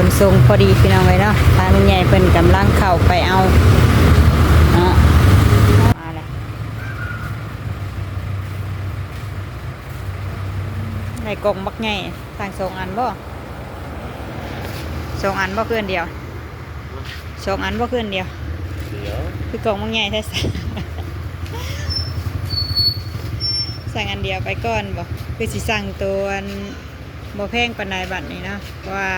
ຂົນສົ່ງພໍດີພີ່ນ້ອງເອີຍເນາະ, ທາງລຸງໃຫຍ່ເພິ່ນກຳລັງເຂົ້າໄປເອົາເນາະ. ມາແລ້ວ ໄດ້ກ່ອງບັກໃຫຍ່ ທັງສອງອັນບໍ່? ສອງອັນບໍ່ ຄືອັນດຽວ? ສອງອັນບໍ່ ຄືອັນດຽວ? ດຽວ ຄືກ່ອງບັກໃຫຍ່ແທ້ຊະ. ສັ່ງອັນດຽວໄປກ່ອນບໍ່? ຄືຊິສັ່ງໂຕອັນ ບໍ່ແພງປານໃດບັດນີ້ເນາະ, ເພາະວ່າ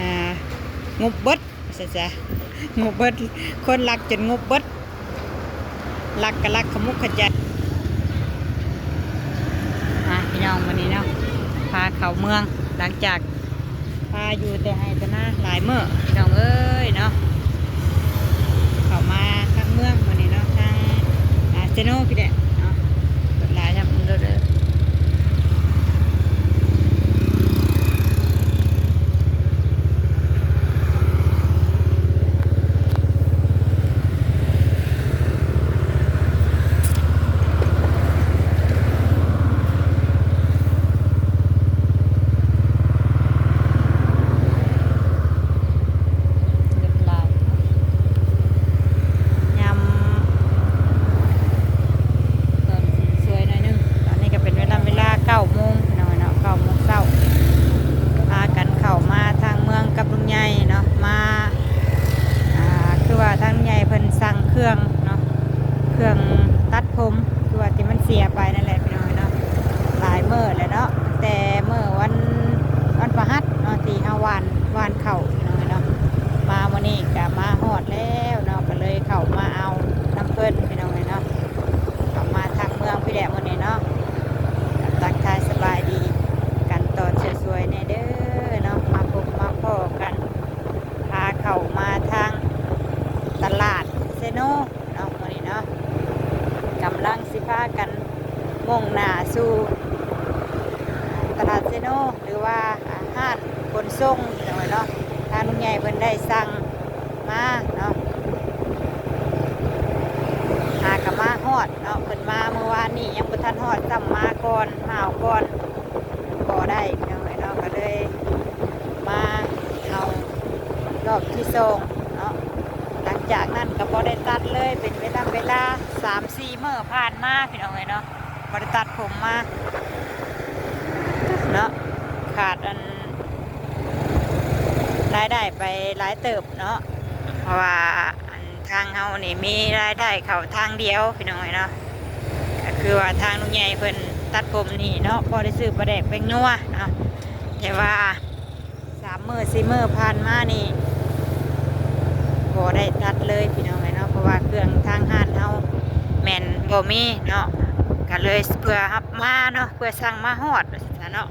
ອ່າ ງົບເບິດ ວ່າຊັ້ນຊະ, ງົບເບິດ, ຄົນລັກຈົນງົບເບິດ, ລັກກໍລັກຂະມຸກຂະຈາຍ. ມາພີ່ນ້ອງ ມື້ນີ້ເນາະ ພາເຂົ້າເມືອງ ຫຼັງຈາກ ພາຢູ່ແຕ່ໄຮ່ແຕ່ນາຫຼາຍມື້ ພີ່ນ້ອງເອີຍເນາະ. ເຂົ້າມາທາງເມືອງມື້ນີ້ເນາະ ທາງ ອ່າ ເຊໂນພີ້ແຫຼະເນາະ, ລົດຫຼາຍນຳ ລົດເດີ. ລົດຫຼາຍ ຍາມຕອນສວຍໜ້ອຍໜຶ່ງ. ຕອນນີ້ກໍເປັນເວລາ ເວລາເກົ້າໂມງ ພີ່ນ້ອງເນາະ, ເກົ້າໂມງເຊົ້າ. ພາກັນເຂົ້າມາທາງເມືອງກັບລຸງໃຫຍ່ເນາະ, ມາ ອ່າ ຄືວ່າທາງໃຫຍ່ເພິ່ນສັ່ງເຄື່ອງເນາະ, ເຄື່ອງຕັດຜົມ ຄືວ່າທີ່ມັນເສຍໄປນັ້ນແຫຼະ ພີ່ນ້ອງເນາະ, ຫຼາຍມື້ແລ້ວເນາະ, ແຕ່ມື້ວັນ ວັນພະຫັດເນາະ ທີ່ເຮົາຫວ່ານ ຫວ່ານເຂົ້າ ພີ່ນ້ອງເນາະ. ມາມື້ນີ້ກະມາຮອດແລ້ວເນາະ, ກະເລີຍເຂົ້າມາເອົານຳເພິ່ນ ພີ່ນ້ອງເນາະ. ເຂົ້າມາທາງເມືອງພີ້ແຫຼະມື້ນີ້ເນາະ, ກະທັກທາຍສະບາຍດີກັນຕອນສວຍໆແດ່ເດີເນາະ, ມາພົບມາພໍ້ກັນ. ພາເຂົ້າມາທາງຕະຫຼາດເຊໂນເນາະ ມື້ນີ້ເນາະ, ກຳລັງຊິພາກັນມຸ່ງໜ້າສູ່ຕະຫຼາດເຊໂນ ຫຼືວ່າຮ້ານຂົນສົ່ງ ພີ່ນ້ອງເອີຍເນາະ, ທາງລຸງໃຫຍ່ເພິ່ນໄດ້ສັ່ງມາເນາະ. ຫາກະມາຮອດເນາະ, ເພິ່ນມາມື້ວານນີ້ຍັງບໍ່ທັນຮອດຊ້ຳ, ມາກ່ອນ ມາເອົາກ່ອນ ບໍ່ໄດ້ ພີ່ນ້ອງເອີຍເນາະ, ກໍເລີຍມາເອົາ ຮອບທີສອງເນາະ. ຫຼັງຈາກນັ້ນກໍບໍ່ໄດ້ຕັດເລີຍ ເປັນເວລາ ເວລາສາມສີ່ມື້ຜ່ານມາ ພີ່ນ້ອງເອີຍເນາະ, ບໍ່ໄດ້ຕັດຜົມມາເນາະ, ຂາດອັນ ລາຍໄດ້ໄປຫຼາຍເຕີບເນາະ, ເພາະວ່າ ອັນ ທາງເຮົານີ້ມີລາຍໄດ້ເຂົ້າທາງດຽວ ພີ່ນ້ອງເອີຍເນາະ, ກໍຄືວ່າທາງລຸງໃຫຍ່ເພິ່ນຕັດຜົມນີ້ເນາະ, ພໍໄດ້ຊື້ປາແດກແປ້ງນົວເນາະ, ແຕ່ວ່າສາມມື້ສີ່ມື້ຜ່ານມານີ້ບໍ່ໄດ້ຕັດເລີຍ ພີ່ນ້ອງເອີຍເນາະ, ເພາະວ່າເຄື່ອງທາງຮ້ານເຮົາແມ່ນບໍ່ມີເນາະ, ກໍເລີຍເພື່ອຮັບມາເນາະ, ເພື່ອສັ່ງມາຮອດວ່າຊັ້ນເນາະ.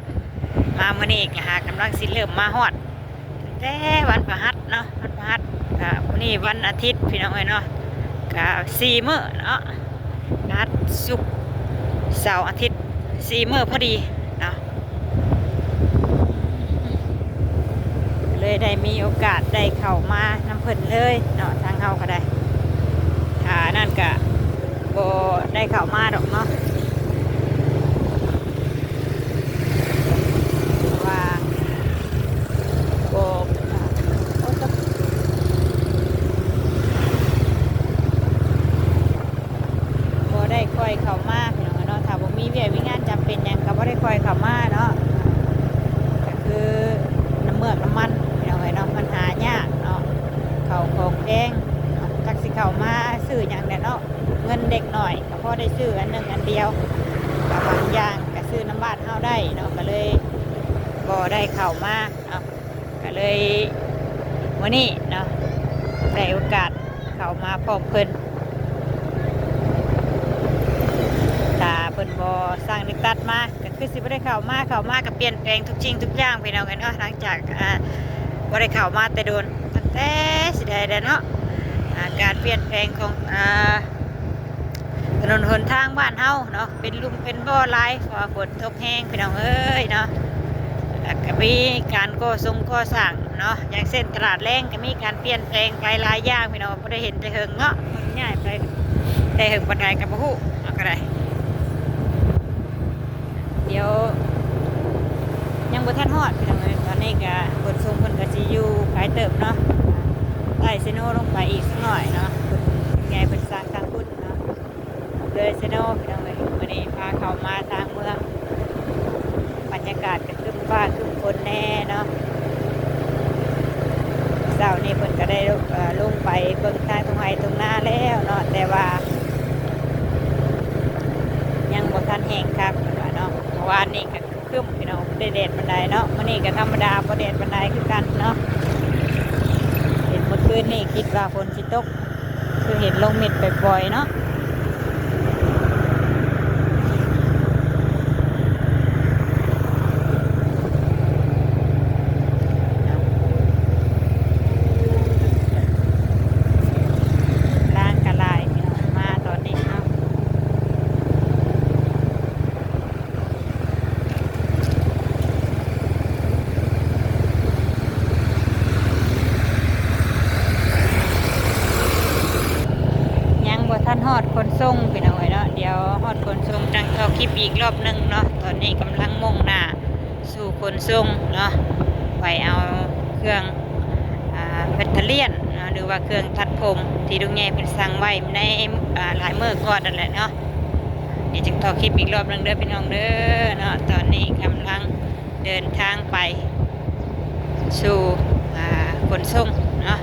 ມາມື້ນີ້ກໍຫາກຳລັງຊິເລີ່ມມາຮອດ ແຕ່ວັນພະຫັດເນາະ, ວັນພະຫັດ ກະມື້ນີ້ວັນອາທິດ ພີ່ນ້ອງເອີຍເນາະ, ກະສີ່ມື້ເນາະ, ພະຫັດ ສຸກ ເສົາ ອາທິດ ສີ່ມື້ພໍດີເນາະ, ເລີຍໄດ້ມີໂອກາດໄດ້ເຂົ້າມານຳເພິ່ນເລີຍເນາະ, ທາງເຮົາກໍໄດ້ ຖ້ານັ້ນກະບໍ່ໄດ້ເຂົ້າມາດອກເນາະ. ວ່າບໍ່ ບໍ່ໄດ້ຄ່ອຍເຂົ້າມາ ພີ່ນ້ອງເນາະ, ຖ້າບໍ່ມີວຽກມີງານຈຳເປັນຫຍັງກໍບໍ່ໄດ້ຄ່ອຍເຂົ້າມາເນາະ, ກໍຄືນ້ຳເມືອກນ້ຳມັນ ພີ່ນ້ອງເອີຍເນາະ, ມັນຫາຍາກເນາະ, ເຂົ້າຂອງແພງເນາະ, ຈັກຊິເຂົ້າມາຊື້ຫຍັງແຫຼະເນາະ, ເງິນເດັກນ້ອຍ ພໍໄດ້ຊື້ອັນໜຶ່ງອັນດຽວ, ແລ້ວບາງຢ່າງກໍຊື້ນຳບ້ານເຮົາໄດ້ເນາະ, ກໍເລີຍບໍ່ໄດ້ເຂົ້າມາເນາະ, ກໍເລີຍມື້ນີ້ເນາະ ໄດ້ໂອກາດເຂົ້າມາພ້ອມເພິ່ນ. ຖ້າເພິ່ນບໍ່ສັ່ງໄດ້ຕັດມາ ກໍຄືຊິບໍ່ໄດ້ເຂົ້າມາ, ເຂົ້າມາກໍປ່ຽນແປງທຸກສິ່ງທຸກຢ່າງ ພີ່ນ້ອງເອີຍເນາະ, ຫຼັງຈາກ ອ່າ ບໍ່ໄດ້ເຂົ້າມາແຕ່ດົນ, ຕັ້ງແຕ່ຊິໄດ້ແລ້ວເນາະ, ອ່າ ການປ່ຽນແປງຂອງ ອ່າ ຖະໜົນຫົນທາງບ້ານເຮົາເນາະ ເປັນຫຼຸມເປັນບໍ່ຫຼາຍ ເພາະວ່າຝົນຕົກແຮງ ພີ່ນ້ອງເອີຍເນາະ, ແລ້ວກໍມີການກໍ່ຊົງກໍ່ສ້າງເນາະ, ຢ່າງເຊັ່ນຕະຫຼາດແລງກໍມີການປ່ຽນແປງໄປຫຼາຍຢ່າງ ພີ່ນ້ອງ, ບໍ່ໄດ້ເຫັນແຕ່ເຖິງເນາະ, ມັນຍ້າຍໄປແຕ່ເຖິງປານໃດກໍບໍ່ຮູ້ ເຮົາກໍໄດ້. ດຽວ ຍັງບໍ່ທັນຮອດ ພີ່ນ້ອງເອີຍ, ຕອນນີ້ກະຂົນສົ່ງ ເຕີບເນາະ ໃຕ້ເຊໂນລົງໄປອີກສັກໜ້ອຍເນາະ ເພິ່ນ ໃຫຍ່ເພິ່ນສ້າງທາງພຸ້ນເນາະ ເລີຍເຊໂນ ພີ່ນ້ອງເອີຍ. ມື້ນີ້ພາເຂົ້າມາທາງເມືອງ ບັນຍາກາດກໍຄຶ້ມຟ້າຄຶ້ມຝົນແດ່ເນາະ. ເຊົ້ານີ້ເພິ່ນກໍໄດ້ ເອີ່ ລົງໄປເບິ່ງທາງທົ່ງໄຮ່ທົ່ງນາແລ້ວເນາະ ແຕ່ວ່າຍັງບໍ່ທັນແຫ້ງຄັກເພິ່ນວ່າເນາະ. ເມື່ອວານນີ້ກໍ ຄຶ້ມພີ່ນ້ອງ ບໍ່ໄດ້ແດດປານໃດເນາະ. ມື້ນີ້ກໍທຳມະດາ ບໍ່ແດດປານໃດຄືກັນເນາະ. ເຫັນເມື່ອຄືນນີ້ຄິດວ່າຝົນຊິຕົກ ຄືເຫັນລົງເມັດປອຍໆເນາະ. ລາງກະຫຼາຍພີ່ນ້ອງ ມາຕອນນີ້ເນາະ. ຍັງບໍ່ທັນຮອດຂົນສົ່ງພີ່ນ້ອງເອີຍເນາະ. ດຽວຮອດຂົນສົ່ງຈັ່ງເຂົ້າຄລິບອີກລອບໜຶ່ງເນາະ. ຕອນນີ້ກຳລັງມຸ່ງໜ້າສູ່ຂົນສົ່ງເນາະ ໄປເອົາເຄື່ອງ ອ່າ ແບັດເຕີຣຽນເນາະ ຫຼືວ່າເຄື່ອງຕັດຜົມທີ່ລຸງໃຫຍ່ເພິ່ນສັ່ງໄວ້ໃນ ອ່າ ຫຼາຍມື້ກ່ອນນັ້ນແຫຼະເນາະ. ດຽວຈຶ່ງຕໍ່ຄລິບອີກລອບໜຶ່ງເດີພີ່ນ້ອງເດີເນາະ. ຕອນນີ້ກຳລັງເດີນທາງໄປສູ່ ອ່າ ຂົນສົ່ງເນາະ.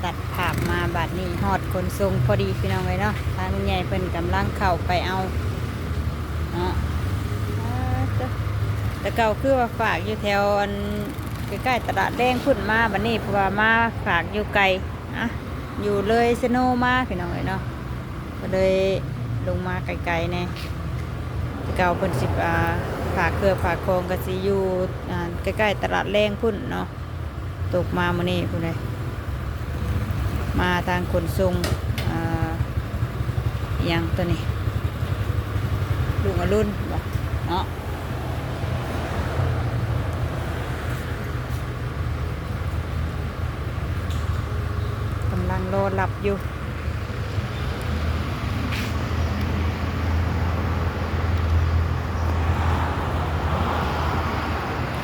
ຕັດພາບມາບາດນີ້ຮອດຂົນສົ່ງພໍດີພີ່ນ້ອງເອີຍເນາະ. ທາງລຸງໃຫຍ່ເພິ່ນກຳລັງເຂົ້າໄປເອົາເນາະ. ອ່າ ແຕ່ເກົ່າຄືວ່າຝາກຢູ່ແຖວອັນ ໃກ້ໆຕະຫຼາດແລງພຸ້ນມາ ບາດນີ້ເພາະວ່າມາຝາກຢູ່ໄກ ອ່ະ ຢູ່ເລີຍເຊໂນມາພີ່ນ້ອງເອີຍເນາະ ກໍເລີຍລົງມາໄກໆແດ່. ແຕ່ເກົ່າເພິ່ນຊິ ອ່າ ຝາກເຄື່ອງຝາກຂອງກໍຊິຢູ່ ອ່າ ໃກ້ໆຕະຫຼາດແລງພຸ້ນເນາະ. ຕົກມາມື້ນີ້ພຸ້ນເດ້ ມາທາງຂົນສົ່ງ ອ່າ ອີ່ຫຍັງຕົວນີ້ ລຸງອະລຸນບໍເນາະ. ກຳລັງລໍຮັບຢູ່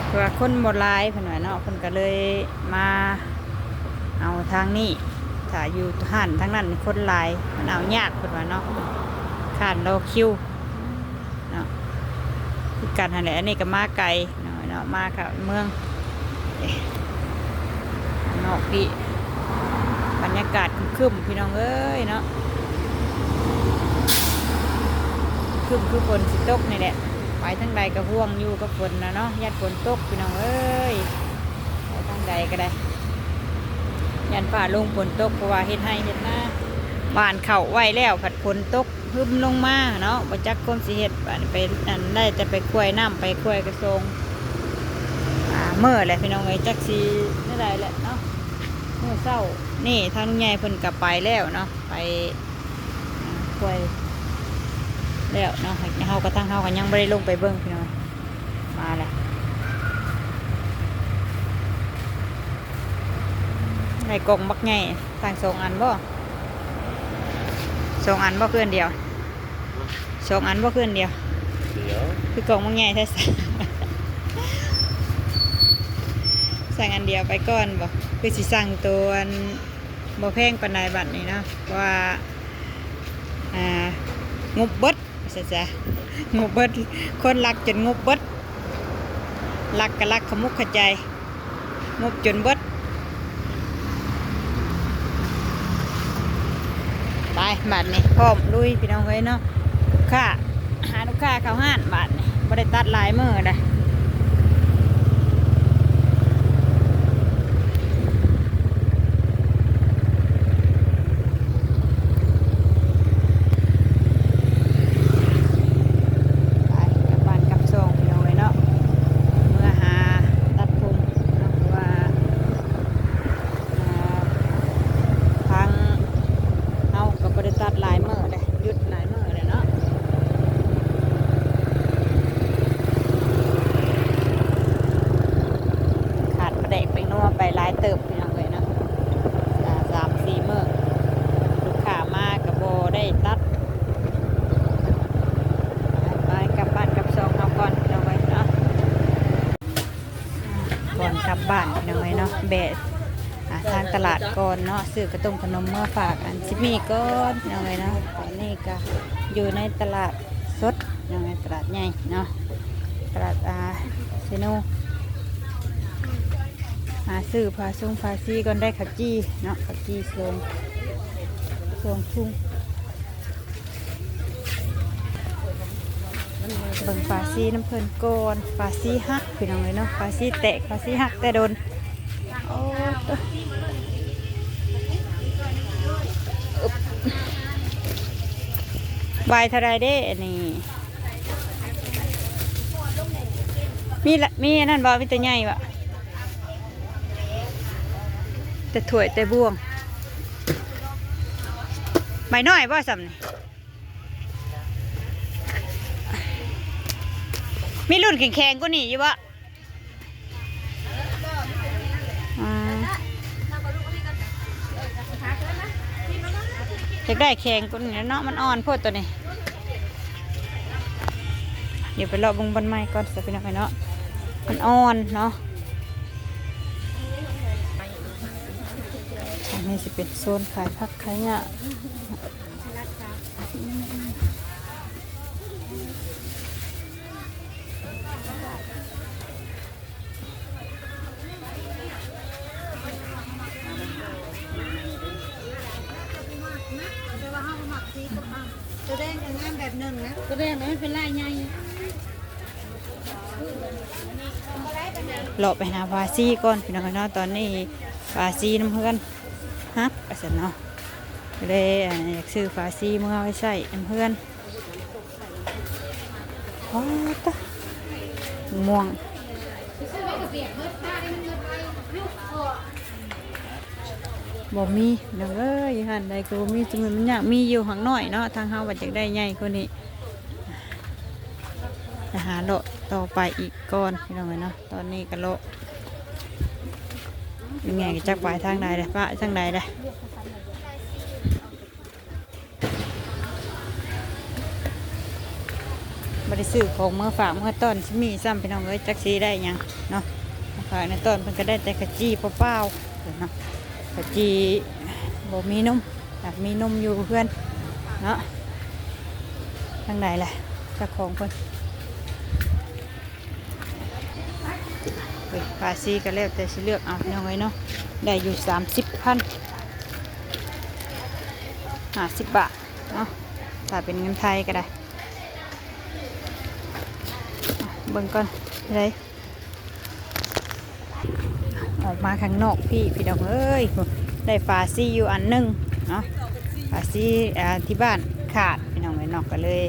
ເພາະວ່າຄົນບໍ່ຫຼາຍເພິ່ນວ່າເນາະ ເພິ່ນກໍເລີຍມາເອົາທາງນີ້. ຖ້າຢູ່ຮ້ານທາງນັ້ນຄົນຫຼາຍ ມັນເອົາຍາກເພິ່ນວ່າເນາະ ຄ້ານລໍຄິວ ເນາະ ຄືກັນຫັ້ນແຫຼະ. ອັນນີ້ກໍມາໄກໜ້ອຍເນາະ ມາເຂົ້າເມືອງ ເອີ ນອກພີ້ ບັນຍາກາດຄຶ້ມໆ ພີ່ນ້ອງເອີຍເນາະ ຄຶ້ມຄືຝົນຊິຕົກນີ້ແຫຼະ. ໄປທາງໃດກໍຫ່ວງຢູ່ກັບຝົນນະເນາະ ຢ້ານຝົນຕົກ ພີ່ນ້ອງເອີຍ ໄປທາງໃດກໍໄດ້ ຢ້ານຟ້າລົງຝົນຕົກ ເພາະວ່າເຮັດໄຮ່ເຮັດນາ ຫວ່ານເຂົ້າໄວ້ແລ້ວ ພັດຝົນຕົກ ຮຶມລົງມາເນາະ ບໍ່ຈັກຄວາມຊິເຮັດ ບາດນີ້ໄປ ອັນ ໄດ້ແຕ່ໄປກວຍນ້ຳ ໄປກວຍກະສອງ ອ່າ ມື້ແຫຼະພີ່ນ້ອງເອີຍ ຈັກຊິແນວໃດແຫຼະເນາະ. ມື້ເຊົ້ານີ້ທາງລຸງໃຫຍ່ເພິ່ນກໍໄປແລ້ວເນາະ ໄປ ອ່າ ກວຍແລ້ວເນາະ ເຮົາກໍ ທາງເຮົາກໍຍັງບໍ່ໄດ້ລົງໄປເບິ່ງພີ່ນ້ອງ. ມາແລ້ວ ໄດ້ກ່ອງບັກໃຫຍ່ ສັ່ງສອງອັນບໍ່? ສອງອັນບໍ່ ຄືອັນດຽວ? ສອງອັນບໍ່ ຄືອັນດຽວ? ດຽວ ຄືກ່ອງບັກໃຫຍ່ແທ້ ສັ່ງອັນດຽວໄປກ່ອນບໍ່? ຄືຊິສັ່ງໂຕອັນບໍ່ແພງປານໃດບັດນີ້ເນາະ ເພາະວ່າ ອ່າ ງົບເບິດ ວ່າຊັ້ນຊະ ງົບເບິດ ຄົນລັກຈົນງົບເບິດ ລັກກໍລັກຂະມຸກຂະໃຈ ງົບຈົນເບິດ. ໄປ ບາດນີ້ພ້ອມລຸຍພີ່ນ້ອງເອີຍເນາະ ລູກຄ້າ ຫາລູກຄ້າເຂົ້າຮ້ານ ບາດນີ້ບໍ່ໄດ້ຕັດຫຼາຍມື້ໃດ. ໄປກັບບ້ານກັບຊ່ອງພີ່ນ້ອງເອີຍເນາະ ເມືອຫາຕັດຜົມເນາະ ເພາະວ່າ ອ່າ ທາງເຮົາກໍບໍ່ໄດ້ຕັດຫຼາຍມື້ເດ້ ຢຸດຫຼາຍມື້ແລ້ວເນາະ. ບ້ານພີ່ນ້ອງເອີຍເນາະ ແວະ ອ່າ ທາງຕະຫຼາດກ່ອນເນາະ ຊື້ຂະຕົ້ມຂະໜົມເມືອຝາກອັນຊິມີກ່ອນພີ່ນ້ອງເອີຍເນາະ. ຕອນນີ້ກະຢູ່ໃນຕະຫຼາດສົດພີ່ນ້ອງເອີຍ ຕະຫຼາດໃຫຍ່ເນາະ ຕະຫຼາດ ອ່າ ເຊໂນ ຫາຊື້ຜ້າຊົງຜ້າຊີກ່ອນ ໄດ້ເຂົ້າຈີ່ເນາະ ເຂົ້າຈີ່ສອງ ສອງຖົງ. ເບິ່ງຜ້າຊີນຳເພິ່ນກ່ອນ ຜ້າຊີຫັກພີ່ນ້ອງເອີຍເນາະ ຜ້າຊີແຕກ ຜ້າຊີຫັກແຕ່ດົນ. ໂອ້ ວາຍເທົ່າໃດເດ້ອັນນີ້? ມີລະ ມີອັນນັ້ນບໍ່? ມີແຕ່ໃຫຍ່ບໍ່? ແຕ່ຖ້ວຍແຕ່ບ່ວງ ໃບນ້ອຍບໍ່ຊ່ຳນີ້? ມີລຸ້ນແຂງໆກວ່ານີ້ຢູ່ບໍ່? ອືມ ຢາກໄດ້ແຂງກວ່ານີ້ແຫຼະເນາະ ມັນອ່ອນໂພດໂຕນີ້. ດຽວໄປເລາະເບິ່ງບ່ອນໃໝ່ກ່ອນຊະພີ່ນ້ອງເນາະ ມັນອ່ອນເນາະ. ອັນນີ້ຊິເປັນໂຊນຂາຍຜັກຂາຍຫຍ້າ. ໂຕແດງກໍງາມແບບໜຶ່ງນະ ໂຕແດງມັນເປັນລາຍໃຫຍ່. ເລາະໄປຫາຜ້າຊີກ່ອນພີ່ນ້ອງເນາະ ຕອນນີ້ຜ້າຊີນຳເຮືອນຫັກວ່າຊັ້ນເນາະ ກໍເລີຍ ອ່າ ຢາກຊື້ຜ້າຊີເມືອໄວ້ໃຊ້ນຳເຮືອນ. ອໍ ຕະ ມ່ວງ ບໍ່ມີພີ່ນ້ອງເອີຍ ຢູ່ຮ້ານໃດກໍບໍ່ມີ ຈຸມມັນຍາກ ມີຢູ່ຫາກໜ້ອຍເນາະ ທາງເຮົາວ່າຢາກໄດ້ໃຫຍ່ກວ່ານີ້. ໄປຫາເລາະຕໍ່ໄປອີກກ່ອນພີ່ນ້ອງເອີຍເນາະ ຕອນນີ້ກໍເລາະ ຍັງໄງກໍຈັກໄປທາງໃດເດ້ ປະທາງໃດເດ້. ບໍ່ໄດ້ຊື້ຂອງເມືອຝາກເມືອຕ້ອນຊິມີຊ້ຳພີ່ນ້ອງເອີຍ ຈັກຊິໄດ້ຫຍັງເນາະ ມາຝາກໃນຕ້ອນ ເພິ່ນກໍໄດ້ແຕ່ເຂົ້າຈີ່ເປົ່າໆເນາະ ເຂົ້າຈີ່ບໍ່ມີນົມ ແບບມີນົມຢູ່ເຮືອນເນາະ. ທາງໃດລະເຈົ້າຂອງເພິ່ນ? ເອີຍ ຜ້າສີກໍແລ້ວແຕ່ຊິເລືອກເອົາພີ່ນ້ອງເອີຍເນາະ ໄດ້ຢູ່ສາມສິບພັນ ຫ້າສິບບາດເນາະ ຖ້າເປັນເງິນໄທກໍໄດ້ ເບິ່ງກ່ອນ ເທົ່າໃດ. ອອກມາຂ້າງນອກພີ້ ພີ່ນ້ອງເອີຍ ໄດ້ຜ້າສີຢູ່ອັນໜຶ່ງເນາະ ຜ້າສີ ອ່າ ທີ່ບ້ານຂາດ ພີ່ນ້ອງເອີຍເນາະ ກໍເລີຍ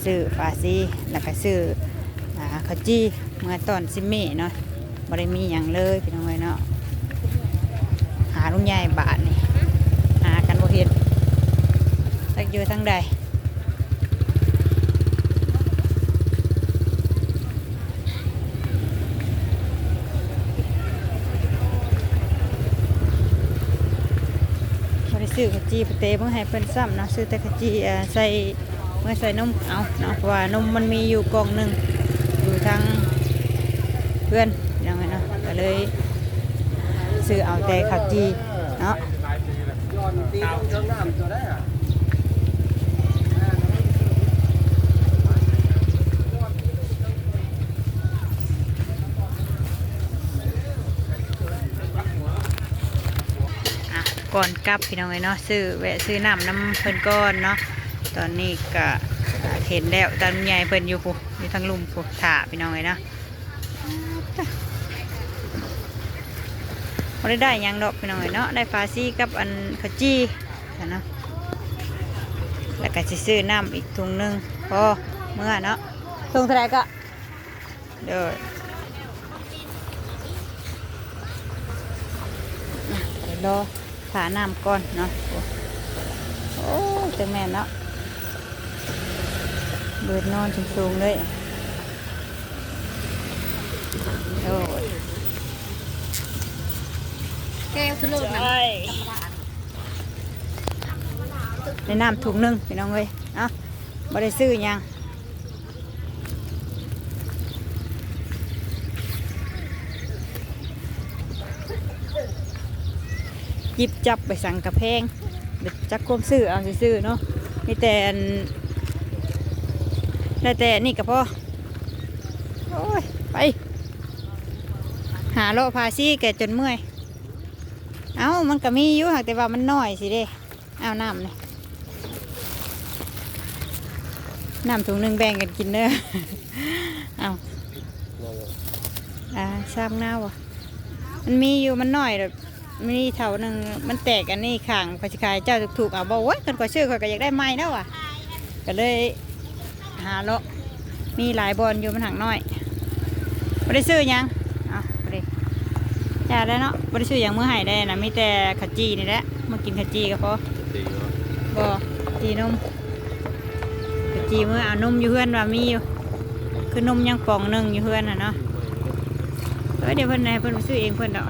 ຊື້ຜ້າສີ ແລ້ວກໍຊື້ ອ່າ ເຂົ້າຈີ່ເມືອຕ້ອນຊິມມີເນາະ ບໍ່ໄດ້ມີຫຍັງເລີຍ ພີ່ນ້ອງເອີຍເນາະ. ຫາລຸງໃຫຍ່ບາດນີ້ ຫາກັນບໍ່ເຫັນ ຈັກຢູ່ທາງໃດ. ບໍ່ໄດ້ຊື້ເຂົ້າຈີ່ປະເຕມາໃຫ້ເພິ່ນຊ້ຳເນາະ ຊື້ແຕ່ເຂົ້າຈີ່ ເອີ ໃສ່ ເມືອໃສ່ນົມເອົາເນາະ ເພາະວ່ານົມມັນມີຢູ່ກ່ອງໜຶ່ງ ຢູ່ທາງເຮືອນພີ່ນ້ອງເອີຍເນາະ ກໍເລີຍຊື້ເອົາແຕ່ເຂົ້າຈີ່ເນາະ. ອ່ະ ກ່ອນກັບ ພີ່ນ້ອງເອີຍເນາະ ຊື້ ແວະຊື້ນ້ຳນຳເພິ່ນກ່ອນເນາະ. ຕອນນີ້ກະ ອ່າ ເຫັນແລ້ວ ຕາລຸງໃຫຍ່ເພິ່ນຢູ່ພຸ້ນ ຢູ່ທາງລຸ່ມພຸ້ນ ຖ້າ ພີ່ນ້ອງເອີຍເນາະ. ບໍ່ໄດ້ໄດ້ຫຍັງດອກ ພີ່ນ້ອງເອີຍເນາະ ໄດ້ຝາຊີກັບອັນເຂົ້າຈີ່ຫັ້ນນະ ແລ້ວກະຊິຊື້ນ້ຳອີກຖົງໜຶ່ງພໍເມືອເນາະ. ຖົງເທົ່າໃດເກາະ? ໂດຍ ອ່ະ ໄປລໍຖ້ານ້ຳກ່ອນເນາະ. ໂອ້ ໂອ້ ຈັ່ງແມ່ນເນາະ ເບີດນອນສູງໆເລີຍ. ໂອ້ຍ ແກ້ວຄືໂລດນະ ໄດ້ນ້ຳຖົງໜຶ່ງ ພີ່ນ້ອງເອີຍ. ເອົ້າ ບໍ່ໄດ້ຊື້ຫຍັງ. ຈິບຈັບໄປສັງກະແພງ ຈັກຄວາມຊື້ເອົາຊື່ໆເນາະ ມີແຕ່ອັນ ໄດ້ແຕ່ນີ້ກໍພໍ. ໂອ້ຍ ໄປ ຫາເລາະພາຊີແກຈົນເມື່ອຍ. ເອົ້າ ມັນກໍມີຢູ່ ຫາກແຕ່ວ່າມັນນ້ອຍຊີ້ເດ້. ເອົານ້ຳນີ້ ນ້ຳຖົງໜຶ່ງແບ່ງກັນກິນເດີ. ເອົາ ອ່າ ຊາມນາວະ ມັນມີຢູ່ ມັນນ້ອຍດອກ ມີເທົ່າໜຶ່ງ ມັນແຕກອັນນີ້ຂ້າງ ຂ້ອຍຊິຂາຍເຈົ້າຖືກໆ ເອົາບໍ່? ໂອ້ຍ ຄັນຂ້ອຍຊື້ ຂ້ອຍກໍຢາກໄດ້ໃໝ່ແລ້ວຫວາ ກໍເລີຍ ຫາເລາະ ມີຫຼາຍບ່ອນຢູ່ ມັນຫາກນ້ອຍ ບໍ່ໄດ້ຊື້ຫຍັງ. ເອົາ ບໍ່ໄດ້ ຢ່າໄດ້ເນາະ ບໍ່ໄດ້ຊື້ຫຍັງມື້ໃຫ້ໄດ້ນະ ມີແຕ່ເຂົ້າຈີ່ນີ້ແຫຼະ ມາກິນເຂົ້າຈີ່ກໍພໍ. ຈີ່ບໍ່? ບໍ່ ຈີ່ນົມ ເຂົ້າຈີ່ມື້ ເອົານົມຢູ່ເຮືອນວ່າມີຢູ່ ຄືນົມຍັງປ່ອງໜຶ່ງຢູ່ເຮືອນນະເນາະ. ເອີ ດຽວເພິ່ນໃຫ້ເພິ່ນໄປຊື້ເອງເພິ່ນດອກ.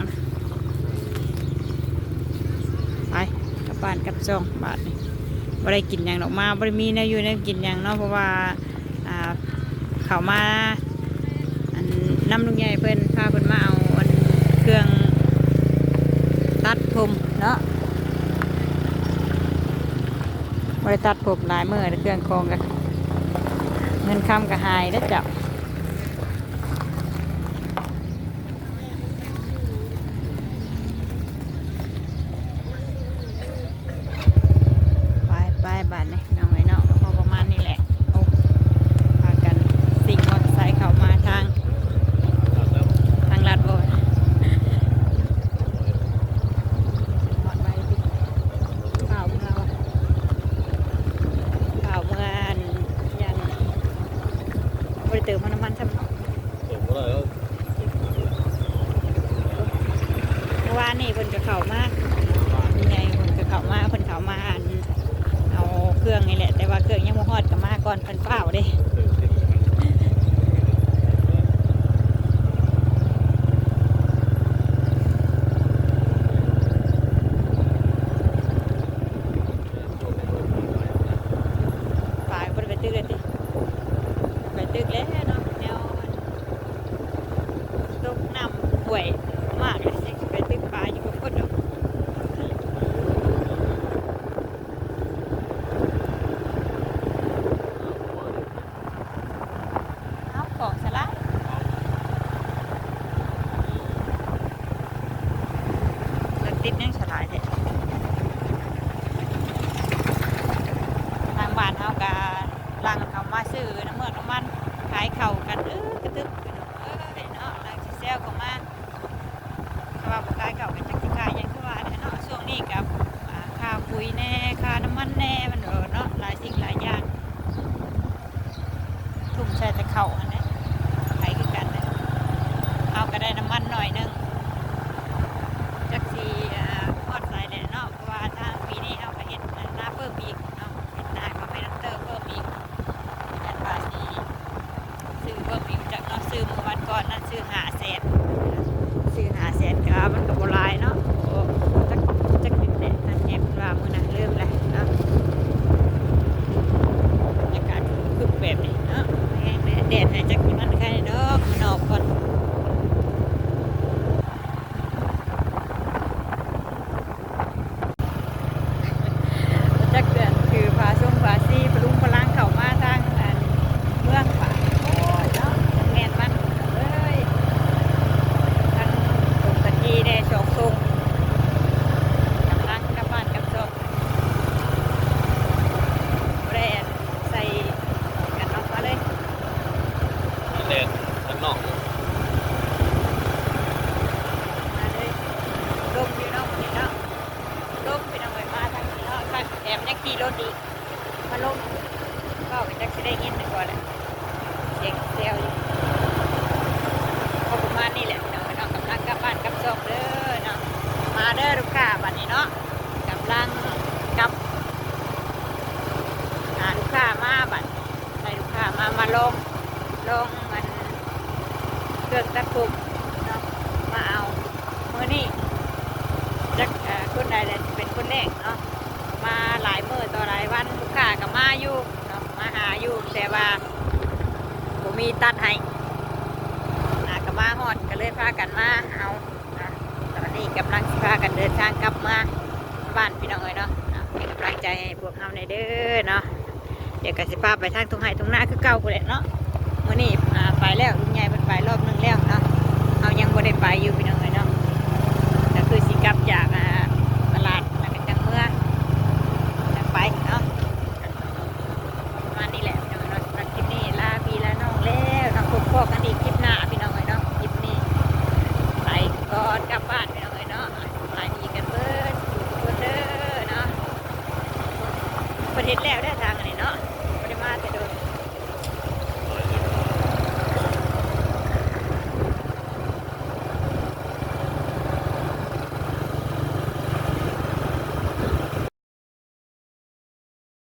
ໄປ ກັບບ້ານກັບຊ່ອງບາດນີ້ ບໍ່ໄດ້ກິນຫຍັງດອກ ມາບໍ່ໄດ້ມີແນວຢູ່ແນວກິນຫຍັງເນາະ ເພາະວ່າ ອ່າ ເຂົ້າມາ ອັນ ນຳລຸງໃຫຍ່ເພິ່ນ ພາເພິ່ນມາເອົາ ອັນ ເຄື່ອງຕັດຜົມເນາະ ບໍ່ໄດ້ຕັດຜົມຫຼາຍມື້ ເຄື່ອງຂອງກໍ ເງິນຄຳກໍຫາຍເດ້ເຈົ້າ. ໄປໆ ບາດນີ້ນ້ອງເອີຍເນາະ ກໍພໍປະມານນີ້ແຫຼະ. ໂອ້ ພາກັນຊິ່ງມໍເຕີໄຊເຂົ້າມາທາງ ທາງລັດບໍ່? ຮອດໄວຕິ ຟ້າວເມືອວະ ຟ້າວເມືອ ອັນ ຢ້ານບໍ່ໄດ້ເຕີມນ້ຳມັນຊ້ຳເນາະ. ເຕີມບໍ່ໄດ້ແລ້ວ ເມື່ອວານນີ້ເພິ່ນກໍເຂົ້າມາ ແມ່ໃຫຍ່ເພິ່ນກໍເຂົ້າມາ ເພິ່ນເຂົ້າມາ ອັນ ເອົາເຄື່ອງນີ້ແຫຼະ ແຕ່ວ່າເຄື່ອງຍັງບໍ່ຮອດ ກໍມາກ່ອນເພິ່ນ ຟ້າວເດ້. ປາກໍບໍ່ໄດ້ໄປຕຶກແລ້ວຕິ ໄປຕຶກແລ້ວເນາະ ແນວຕົກນ້ຳຫ້ວຍມາກ ແລ້ວຊິໄປຕຶກປາຢູ່ບໍ່ພົ້ນດອກ. ເອົາ ຂອງສະຫຼາຍ ລົດຕິດຫຍັງສະຫຼາຍແທ້. ທາງບ້ານເຮົາກະຫຼັ່ງເຂົ້າມາຊື້ນ້ຳເມືອກນ້ຳມັນ ຂາຍເຂົ້າກັນ ອື ກະຕຶກ ພີ່ນ້ອງເອີຍເນາະ ຫຼັ່ງຊິແຊວເຂົ້າມາ. ຖ້າວ່າບໍ່ຂາຍເຂົ້າກໍຈັກຊິຂາຍຫຍັງ ຄືວ່າແຫຼະເນາະ ຊ່ວງນີ້ກໍ ອ່າ ຄ່າປຸ໋ຍແດ່ ຄ່ານ້ຳມັນແດ່ ມັນເນາະ ຫຼາຍສິ່ງຫຼາຍຢ່າງ ທຸ່ມໃສ່ແຕ່ເຂົ້າຫັ້ນແຫຼະ ໃຜຄືກັນແຫຼະ. ເຮົາກໍໄດ້ນ້ຳມັນໜ້ອຍໜຶ່ງ ຈັກຊິ ອ່າ ຮອດໃສແຫຼະເນາະ ເພາະວ່າທາງປີນີ້ເຮົາກໍເຮັດນາເພີ່ມອີກເນາະ ເຮັດນາກັບເຮັດແທກເຕີເພີ່ມອີກ ແມ່ນວ່າຊິ ຊື້ເພີ່ມອີກຈັກເນາະ ຊື້ມື້ວັນກ່ອນນັ້ນຊື້ຫ້າແສນ ຊື້ຫ້າແສນກະມັນກະບໍ່ຫຼາຍເນາະ ໂອ້ ຈັກ ຈັກດິນແດດ ທາງແອບວ່າມື້ນັ້ນລືມແລ້ວເນາະ. ບັນຍາກາດຄຶບແບບນີ້ເນາະ ແຮງແດດ ແດດໃຫ້ຈັກມັນໄຄເນາະ ຂ້າງນອກກ່ອນ. ຈັກເທື່ອ ຖືພາຊົງພາຊີ ພະລຸງພະລັງເຂົ້າມາທາງອັນເມືອງ ໂອ້ຍເນາະ ຈັກແມ່ນມັນເອີຍ ທັງຖົງກະຈີແດ່ ສອງຖົງ ກຳລັງກັບບ້ານກັບຊ່ອງ ບໍ່ໄດ້ອັນໃສ່ກັນເນາະ ມາເລີຍ ແດດທາງນອກເນາະ ມາເລີຍ ລົມຢູ່ເນາະ ມື້ນີ້ເນາະ. ລົມ ພີ່ນ້ອງເອີຍ ມາທາງນີ້ເນາະ ທາງແຖມຍັງຂີ່ລົດອີກ ມາລົມ ເວົ້າກໍຈັກຊິໄດ້ຍິນຫຼືບໍ່ແຫຼະ ສຽງແຊວຢູ່. ກໍປະມານນີ້ແຫຼະ ພີ່ນ້ອງເອີຍເນາະ ກຳລັງກັບບ້ານກັບຊ່ອງເດີເນາະ ມາເດີລູກຄ້າ ບັດນີ້ເນາະ ກຳລັງກັບ ຫາລູກຄ້າມາບັດ ໃຫ້ລູກຄ້າມາ ມາລອງ ລອງອັນ ເຄື່ອງຕັດຜົມເນາະ ມາເອົາ ມື້ນີ້ຈັກ ເອີ ຄົນໃດແຫຼະຊິເປັນຄົນແລກເນາະ ມາຫຼາຍມື້ຕໍ່ຫຼາຍວັນ ລູກຄ້າກໍມາຢູ່ເນາະ ມາຫາຢູ່ ແຕ່ວ່າບໍ່ມີຕັດໃຫ້ ອ່າ ກໍມາຮອດ ກໍເລີຍພາກັນມາເອົາ ອ່າ ນີ້ກຳລັງຊິພາກັນເດີນທາງກັບມາບ້ານພີ່ນ້ອງເອີຍເນາະ. ເອົາ ເປັນກຳລັງໃຈໃຫ້ພວກເຮົາແດ່ເດີເນາະ. ດຽວກໍຊິພາໄປທາງທົ່ງໄຮ່ທົ່ງນາຄືເກົ່າພຸ້ນແຫຼະເນາະ. ມື້ນີ້ ອ່າ ໄປແລ້ວ ລຸງໃຫຍ່ເພິ່ນໄປຮອບໜຶ່ງແລ້ວເນາະ. ເຮົາຍັງບໍ່ໄດ້ໄປຢູ່ພີ່ນ້ອງເອີຍເນາະ. ກໍຄືຊິກັບຈາກ ອ່າ ຕະຫຼາດ ແລ້ວກໍຈັ່ງເມືອ ຈັ່ງໄປເນາະ. ປະມານນີ້ແຫຼະພີ່ນ້ອງເອີຍເນາະ. ສຳລັບຄລິບນີ້ລາພີ່ລານ້ອງແລ້ວເນາະ. ພົບພໍ້ກັນອີກຄລິບໜ້າພີ່ນ້ອງເອີຍເນາະ. ຄລິບນີ້ໄປກ່ອນກັບບ້ານພີ່ນ້ອງເອີຍເນາະ. ສະບາຍດີກັນເບິດທຸກຄົນເດີເນາະ. ເພິ່ນເຮັດແລ້ວເດີທາງອັນນີ້ເນາະ. ບໍ່ໄດ້ມາແຕ່